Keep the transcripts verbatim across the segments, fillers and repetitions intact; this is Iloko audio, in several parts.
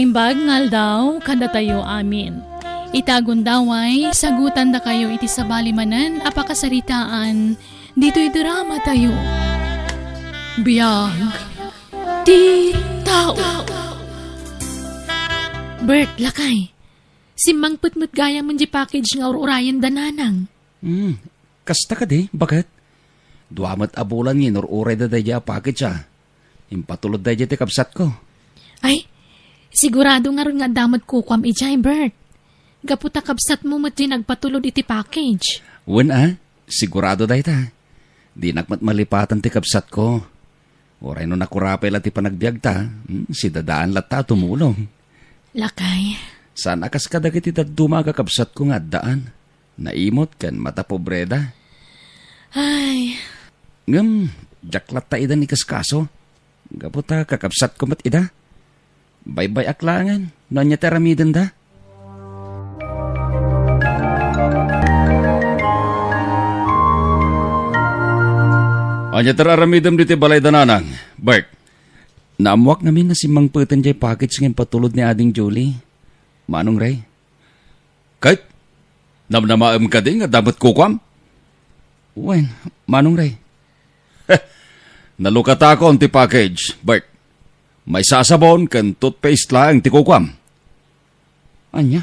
Naimbag nga aldaw kadatayo amin. Ita gundaway, sagutandakayo iti sabali manen a pakasaritaan ditoy dramatayo. Biag ti tao. Bert, lakay. Simmangpet met gayam di package nga ur-urayen da nanang. Hmm, kasta kadi, baket? Dua met a bulan nga inur-urayda daydiay a package a. Impatulod daydiay ti kabsatko. Ay, sigurado ngarud nga adda met kukuam idiay, Bert. Gapu ta kabsatmo met di nagpatulod iti package. Wen a, sigurado dayta. Dinak met malipatan ti kabsatko. Uray no nakurapay la ti panagbiagta, hmm, sidadaan latta a tumulong. Lakay. Saan a kas kadagiti dadduma a kakabsatko nga addaan. Naimot ken matapobreda. Ay. Ngem, diak latta ida nikaskaso. Gapu ta kakabsatko met ida. Baybay-ak laengen no ania ti aramidenda. Ania ti aramidem ditoy balayda, Nanang? Bert. Naammoak ngamin a simmangpeten diay package nga impatulod ni Ading Julie. Manong Ray. Ket, namnamaem kadi nga adda met kukuam? Wen, Manong Ray. Nalukatakon ti package, Bert. Maysa a sabon ken toothpaste laeng ti kukuam. Ania?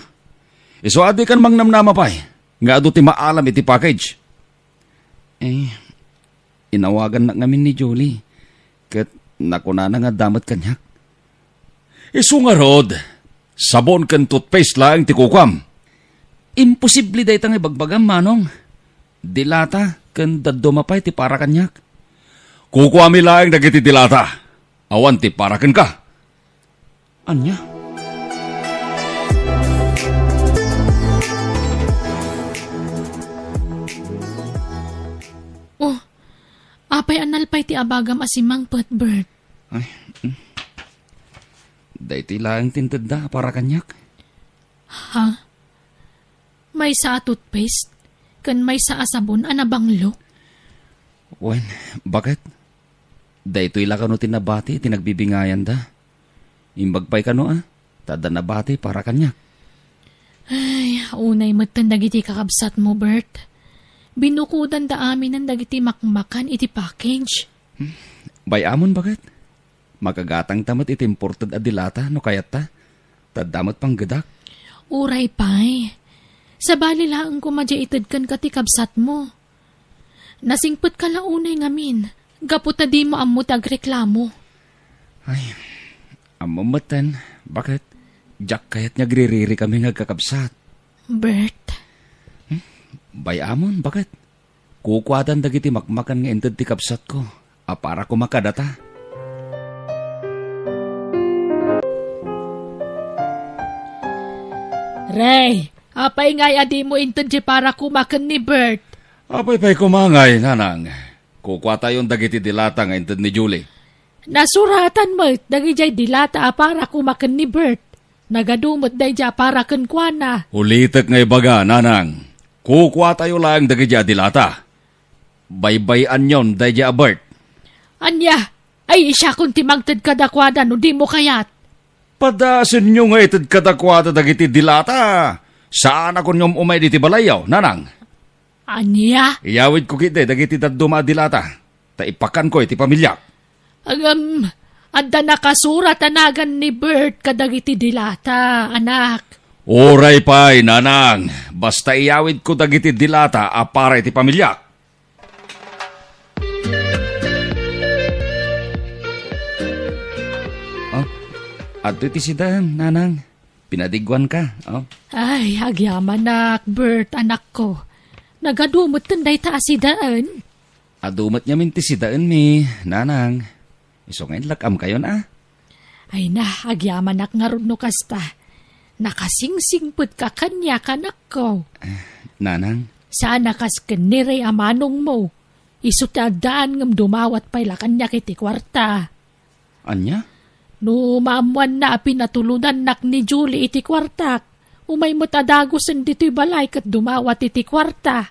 Isu a dikan mangnamnama pay nga adu ti maalam iti package. Eh, inawagannak ngamin ni Julie, ket nakunana nga adda met kaniak. Isu ngarud, sabon ken toothpaste laeng ti kukuam. Imposible dayta nga ibagbagam, Manong. Dilata ken dadduma pay ti para kaniak. Kukuami laeng dagiti dilata. Awan ti para kenka. Ania? Oh, apay a nalpay ti abagam a simmangpet, Bert? Ay, mm. Daytoy laeng ti intedda para kaniak. Ha? Maysa a toothpaste ken maysa a sabon a nabanglo? Wen, baket? Daytoy la kano ti nabati ti nagbibingayanda. Imbag pay kano a, ta adda nabati para kaniak. Ay, unay metten dagiti kakabsatmo, Bert. Binukudanda aminen dagiti makmakan iti package. Hmm, bay-amon, baket? Makagatangta met iti imported a dilata no kayatta, ta adda met panggedak. Uray pay. Sabali laeng koma diay ited kenka ti kabsatmo. Nasingpetka la unay ngamin, gapu ta dimo ammo ti agreklamo. Ay, ammom metten, baket? Diak kayat nga agriririkami nga agkakabsat. Bert. Hmm? Bay-amon, baket? Kukuadan dagiti makmakan nga inted ti kabsatko a para koma kadata. Ray, apay ngay a dimo inted ti para koma ken ni Bert? Apay pay koma ngay, Nanang? Kukuatayon dagiti dilata nga inted ni Julie. Nasuratan met dagidiay dilata a para koma ken ni Bert. Nagadu met daydiay a para kenkuana. Ulitek nga ibaga, Nanang. Kukuatayo laeng dagidiay a dilata. Baybay-anyon daydiay a Bert. Ania? Ay, siakon ti mangted kadakuada no dimo kayat. Padaasenyo nga ited kadakuada dagiti dilata. Saanakon nga um-umay diti balayyo, Nanang. Ania? Iyawidko ketdi dagiti dadduma a dilata, ta ipakanko iti familiak. Ngem, adda nakasurat a nagan ni Bert kadagiti dilata, anak. Uray pay, Nanang, basta iyawidko dagiti dilata a para iti familiak. Oh, adtoy ti sidaen, Nanang. Pinadiguanka, oh. Ay, agyamanak, Bert, anakko. Nagadu metten dayta a sidaen. Adu met ngamin ti sidaenmi, Nanang. Isu nga inlak-amkayon, a? Ay na, agyamanak ngarud no kasta. Nakasingsingpetka kaniak, anakko. Eh, Nanang. Saan a kas ken ni Ray a manongmo. Isu ti addaan ngem dumawat pay la kaniak iti kuarta. Ania? No maammoanna a pinatulodannak ni Julie iti kuartak, umay met a dagusen ditoy balay ket dumawat iti kuarta.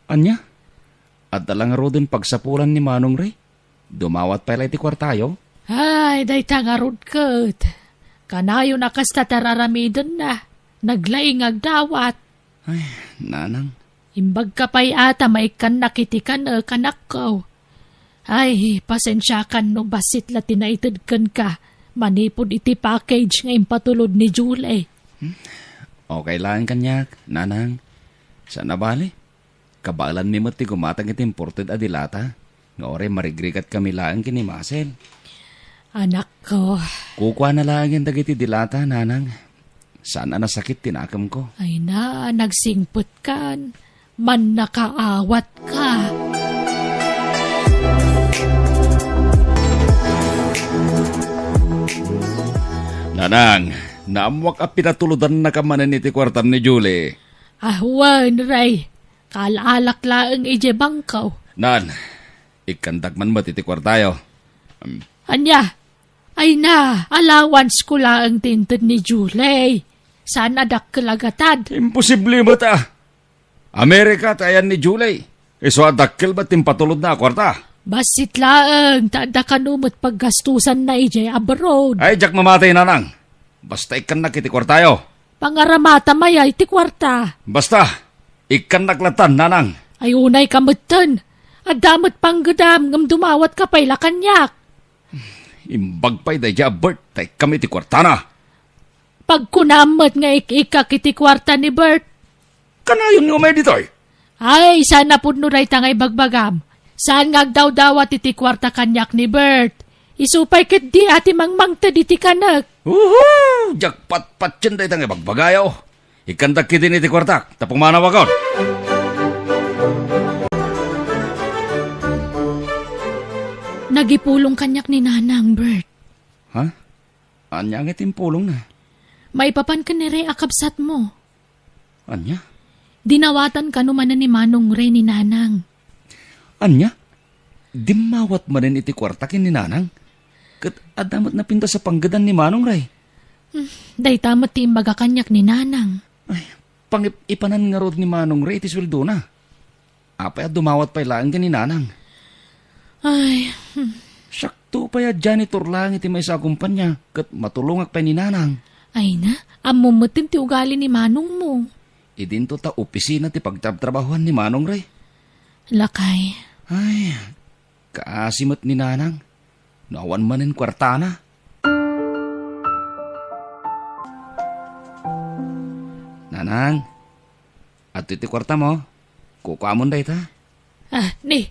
Ania? Adda la ngaruden pagsapulan ni Manong Ray? Dumawat pay la iti kuartayo? Ay, dayta ngarud ket. Kanayon a kasta ti ar-aramidenna, naglaing nga agdawat. Ay, nanang. Imbagka pay a ta maikkannak iti kanek, anakko. Ay, pasensiakan no bassit la ti naited kenka manipud iti package nga impatulod ni Julie. Hmm? Okay laeng kaniak, nanang. Saan a bale? Kabaelanmi met ti gumatang iti imported a dilata, nga uray marigrigatkami laeng ken ni Masel. Anakko. Kukuana laengen dagiti dilata, nanang. Saan a nasakit ti nakemko. Ay na, nagsingpetkan. Mannakaawatka. Nanang, naammoak a pinatulodannaka manen iti kuartam ni Julie. Ah, wen, Ray. Kaal-alak laeng idiay bangko. Nan, ikkandak man met iti kuartayo. Am. Ania? Ay na, allowance ko laeng ti inted ni Julie. Saan a dakkel a gatad. Imposible met a. Amerika ti ayan ni Julie. Isu a dakkel met ti impatulodna a kuarta. Bassit laeng, ta adda kano met paggastusanna idiay abroad. Ay, diak mamati, nanang. Basta ikkannak iti kuartayo. Pangaramatam aya iti kuarta. Basta, ikkannak lattan, nanang. Ay, unayka metten. Adda met panggedam, ngem dumawatka pay la kaniak. Imbag pay daydiay a Bert, ta ikkam iti kuartana. Pagkunam met nga ik-ikkak iti kuarta ni Bert. Kanayon nga umay ditoy? Ay, saan a pudno dayta nga ibagbagam. Saan nga agdawdawat iti kuarta kaniak ni Bert. Isu pay ketdi a ti mangmangted iti kanek. Uhu! Diak patpatien dayta nga ibagbagayo. Ikkandak ketdin iti kuartak, ta pumanawakon. Nagipulong kaniak ni Nanang, Bert. Ha? Ania nga ti impulongna? Maipapan ken ni Ray a kabsatmo. Ania? Dinawatan kano manen ni Manong Ray ni Nanang. Ania? Dimmawat manen iti kuarta ken ni Nanang? Ket adda met napintas a panggedan ni Manong Ray. Hmm, dayta met ti imbaga kaniak ni Nanang. Ay, pangip-ipanan ngarud ni Manong Ray ti sueldona. Apay a dumawat pay laeng ken ni Nanang? Ay, hmm. Siakto pay a janitor laeng iti maysa a kumpanya, ket matulongak pay ni Nanang. Ay na, ammom metten ti ugali ni manongmo. Idinto ta opisina ti pagtrabtrabahoan ni Manong Ray. Lakay. Ay, kaasi met ni Nanang. No awan manen kuartana. Nanang, adtoy ti kuartamo. Kukuamon dayta. Ah, ni,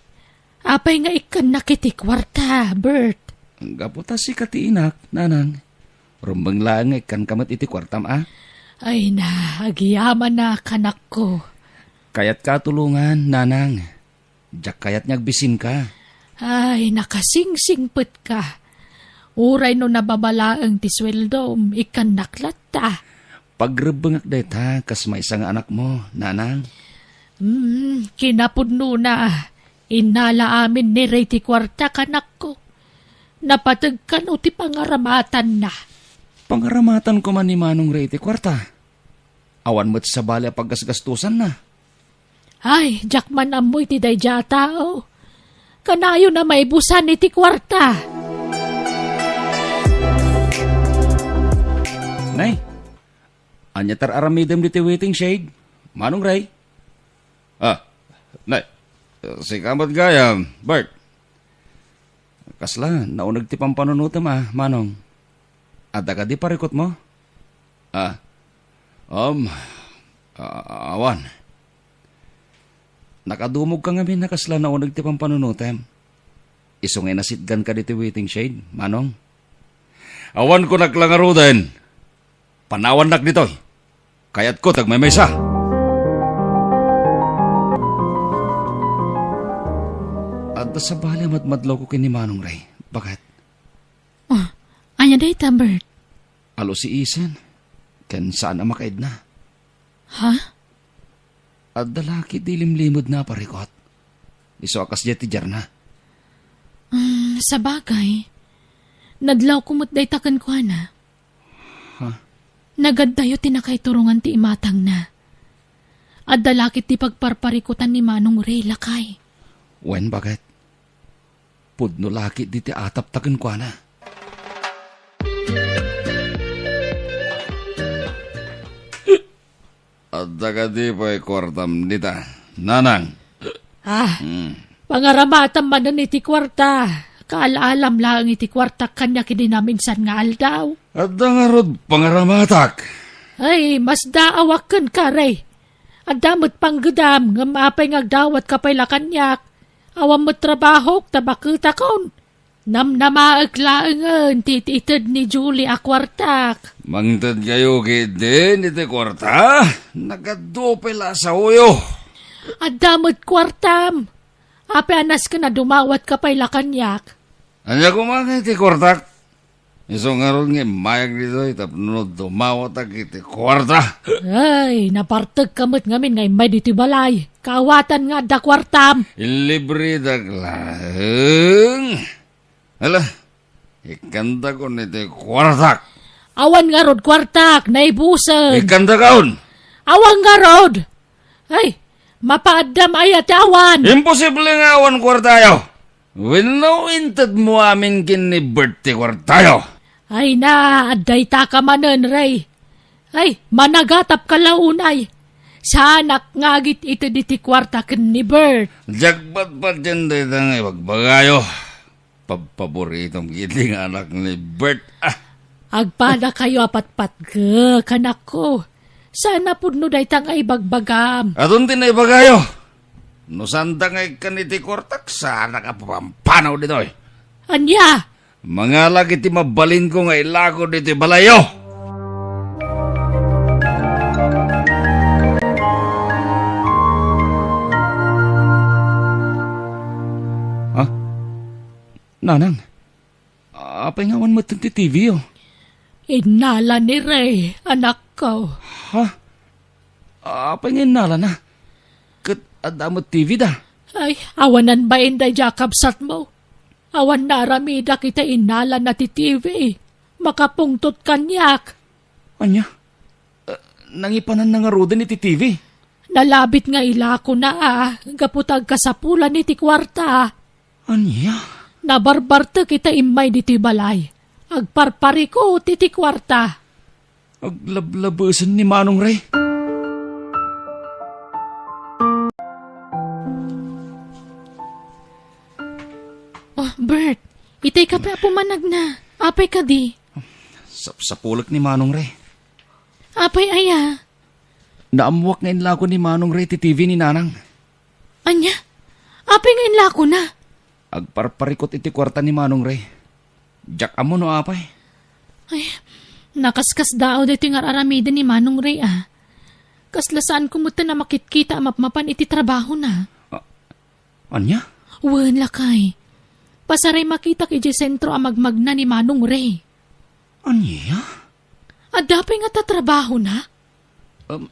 apay nga ikkannak iti kuarta, Bert? Gapu ta sika ti inak, Nanang. Rumbeng laeng nga ikkanka met iti kuartam, a? Ay na, agyamanak, anakko. Kayatka a tulongan, Nanang. Diak kayat nga agbisinka. Ay, nakasingsingpetka. Uray no nababa laeng ti sueldom, ikkannak latta. Pagrebbengak dayta kas maysa nga anakmo, Nanang. Hmm, kinapudnona, innala amin ni Ray ti kuarta, anakko. Napateg kano ti pangaramatanna. Pangaramatan koma ni Manong Ray ti kuarta? Awan met sabali a paggasgastosanna. Ay, diak man ammo iti daydiay a tao. Kanayon a maibusan iti kuarta. Nay, ania ti ar-aramidem ditoy waiting shed? Manong Ray? Ah, nay, sika met gayam, Bert. Kasla, nauneg ti pampanunotem a, Manong. Adda kadi parikutmo? Ah, um, a-, awan. Nakadumogka ngamin a kasla nauneg ti pampanunotem. Isu nga inasitganka ditoy waiting shed, Manong. Awan kunak la ngaruden. Panawannak ditoy. Kayatko ti agmaymaysa. Adda sabali a madmadlawko ken ni Manong Ray. Baket? Oh, ania dayta, Bert? Alusiisen, ken saan a makaidna. Ha? Adda la ketdi limlimedna a parikut. Isu a kasdiay ti diarna. Mm, sabagay. Nadlawko met dayta kenkuana. Ha? Nagaddayo ti nakaiturongan ti imatangna. Adda la ketdi pagparparikutan ni Manong Ray, lakay. Wen, baket? Pudno la ketdi ti atapta kenkuana. Adda kadi pay kuartam dita, nanang? Ah, Hmm. pangaramatam manen iti kuarta. Kaal-alam laeng iti kuartak kaniak idi naminsan nga aldaw. Adda ngarud pangaramatak? Ay, masdaawak kenka, Rey. Adda met panggedam, ngem apay nga agdawatka pay la kaniak? Awan met trabahok ta baketakon. Namnamaek laengen ti it-ited ni Julie a kuartak. Mangtedkayo ketdin iti kuarta? Nagadu pay la a saoyo. Adda met kuartam. Apay a nasken a dumawatka pay la kaniak? Ania koma iti kuartak? Isu ngarud nga immayag ditoy tapno dumawatak iti kuarta. Ay, nabartekka met ngamin nga immay ditoy balay. Kaawatan nga adda kuartam. Ilibredak laeng. Hala, ikkantakon iti kuartak. Awan ngarud kuartak, naibusen. Ikkantakon. Awan ngarud. Ay, mapaaddam aya ti awan? Imposible nga awan kuartayo. Wenno intedmo amin ken ni Bert ti kuartayo. Ay na, adda itaka manen, Rey. Ay, managatapka la unay. Saanak nga agit-ited iti kuarta ken ni Bert. Diak patpatien dayta nga ibagbagayo. Pabpaboritom ketdi nga anak ni Bert. Ah. Agpadakayo a patpatgek, anakko. Saan a pudno dayta nga ibagbagam. Adun ti naibagayo. No saanda nga ikkan iti kuartak, saanak a papampanaw ditoy. Ania? Mangalak iti mabalinko nga ilako ditoy balayyo. Ha? Nanang, apay nga awan met ti T V-yo? Innala ni Rey, anakko. Ha? Apay nga innalana? Ket adda met T V da? Ay, awanan bain daydiay a kabsatmo. Awan naaramidak iti innalana ti T V. Makapungtot kaniak. Ania? Eh, nangipananna ngaruden iti T V? Nalabit nga ilakona a, gapu ta agkasapulan iti kuarta. Ania? Nabarbartek ita immay ditoy balay. Agparparikut iti kuarta. Aglablabesen ni Manong Rey. Oh, Bert, itay kape a pumanagna. Apay kadi? Sapsapulek ni Manong Rey. Apay aya? Naammoak nga inlako ni Manong Rey ti T V ni Nanang. Ania? Apay nga inlakona? Agparparikut iti kuarta ni Manong Rey. Diak ammo no apay. Ay, nakaskasdaaw daytoy nga ar-aramiden ni Manong Rey, a. Kasla saanko metten a makitkita a mapmapan iti trabahona. A-, ania? Wen, lakay. Pasaray makitak idiay sentro a magmagna ni Manong Rey. Ania? Adda pay nga tatrabahona? Um,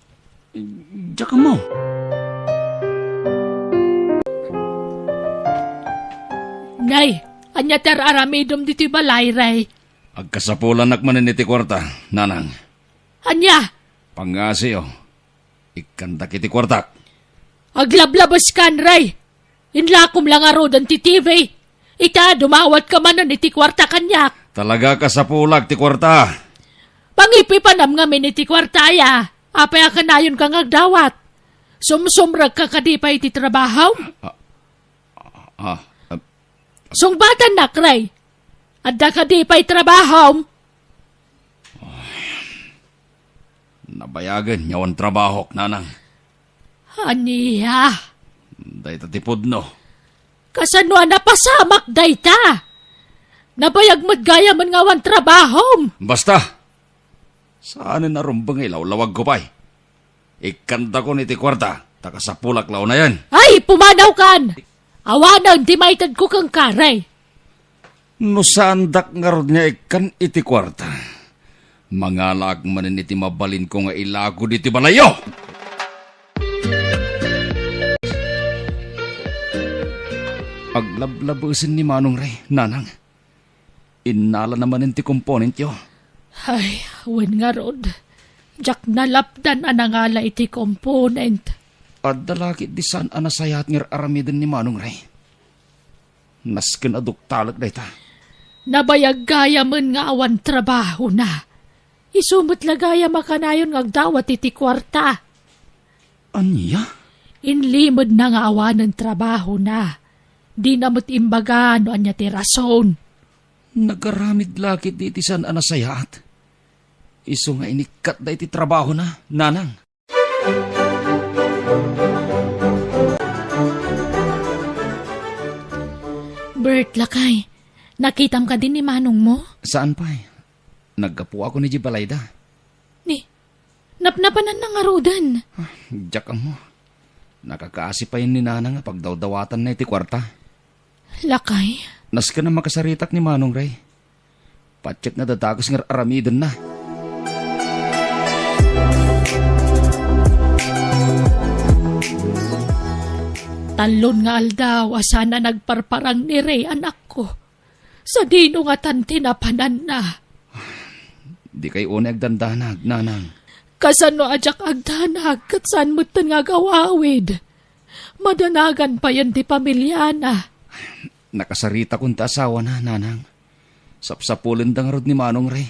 diak ammo. Nay, ania ti ar-aramidem ditoy balay, Rey? Agkasapulanak manen iti kuarta, Nanang. Ania? Pangngasiyo. Ikkantak iti kuartak. Aglablabeskan, Rey! Inlakom la ngaruden ti T V. Ita, dumawatka manen iti kuarta kaniak. Talaga kasapulak ti kuarta. Pangipipanam ngamin iti kuarta aya. Apay a kanayonka nga agdawat? Sumsumrekka kadi pay iti trabahom? Ah, ah, ah. Sungbatannak, Rey. Adda kadi pay trabahom? Nabayagen nga awan trabahok, Nanang. Ania? Dayta ti pudno. Kasano a napasamak dayta? Nabayag met gayamen nga awan trabahom. Basta! Saanen a rumbeng nga ilawlawagko pay. Ikkantakon iti kuarta, ta kasapulak la unayen. Ay, pumanawkan! Awanen ti maitedko kenka, Rey. No saandak ngarud nga ikkan iti kuarta, mangalaak manen iti mabalinko nga ilako ditoy balayyo! Aglablabesen ni Manong Rey, Nanang. Innalana manen ti componentyo. Ay, wen ngarud. Diak nalapdan a nangala iti component. Adda la ketdi saan a nasayaat nga ar-aramiden ni Manong Rey. Nasken a duktalek dayta. Nabayag gayamen nga awan trabahona. Isu met la gayam a kanayon nga agdawat iti kuarta. Ania? Inlimedna nga awanen trabahona. Dina met imbaga no ania ti rason. Nagaramid la ketdi iti saan a nasayaat. Isu nga inikkatda iti trabahona, nanang. Bert, lakay, nakitam kadi ni manongmo? Saan pay. Naggapuak idiay balayda. Ni, napnapananna ngaruden. Ah, diak ammo. Nakakaasi pay ni nanang a pagdawdawatanna iti kuarta. Lakay? Nasken a makasaritak ni Manong Ray. Patiek nga dadakes nga ar-aramidenna. Tallon nga aldaw a saan a nagparparang ni Ray, anakko. Sadino ngatan ti napananna? Dikay unay agdandanag, nanang. Kasano a diak agdanag ket saan metten nga agawawid? Madanagan payen ti pamiliana. Nakasaritakon ti asawana, nanang. Sapsapulenda ngarud ni Manong Ray.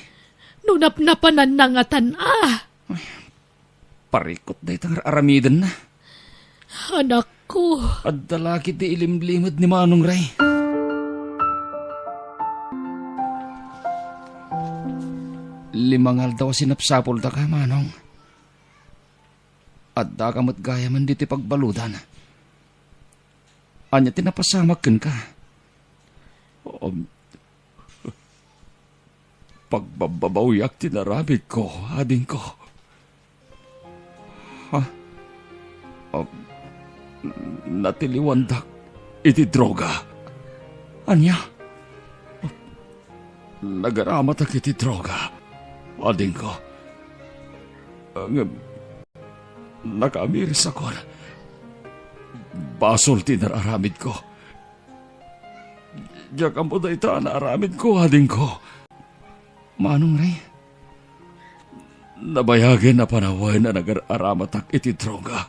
No napnapananna ngatan a. Parikot dayta nga ar-aramidenna. Anakko. Adda la ketdi ilimlimed ni Manong Ray. Lima nga aldaw a sinapsapulda ka, Manong. Addaka met gayamen ditoy pagbaludan. Ania ti napasamak kenka? Um, Pagbabbabawiak ti naramidko, adingko. Ha? Ah, natiliwandak iti droga. Ania? Nagaramatak iti droga, adingko. Ngem, nakaamirisakon. Basol ti nararamidko. Diak ammo dayta a naaramidko, adingko. Manong Ray, nabayagen a panawen a nagar-aramatak iti droga.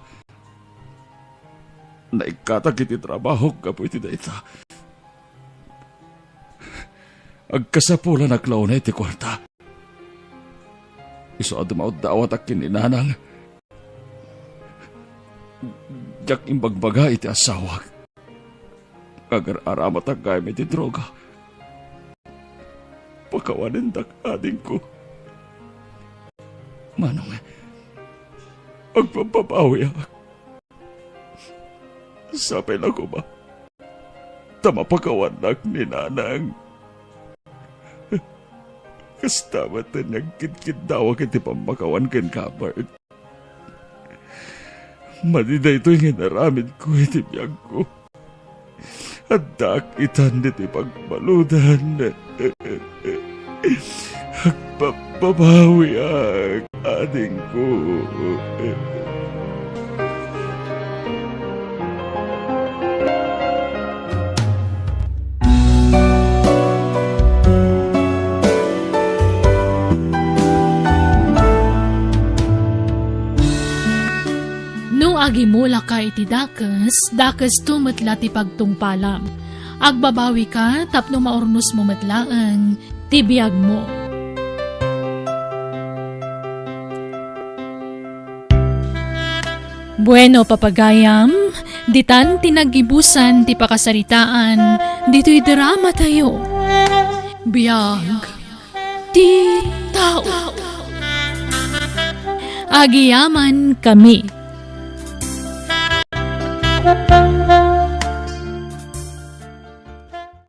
Naikkatak iti trabahok gapu iti dayta. Agkasapulanak la unay ti kuarta. Isu a dumawdawatak ken ni nanang, diak imbagbaga iti asawak. Agar-aramatak gayam iti droga. Pakawanendak, adingko. Manong, agbabbabawiak. Sapay la koma ta mapakawannak ni nanang. Kasta met ti agkidkiddawak iti pammakawan kenka, Bert. Madi daytoy nga inaramidko iti biagko. Addaak itan iti pagbaludan. Agpagbabawiak, adingko. No agimulaka iti dakes, dakesto met la ti pagtungpalam. Agbabawika tapno maurnosmo met laeng ti biagmo. Bueno, papagayam, ditan ti naggibusan ti pakasaritaan ditoy drama tayo. Biag ti tao. Agyamankami.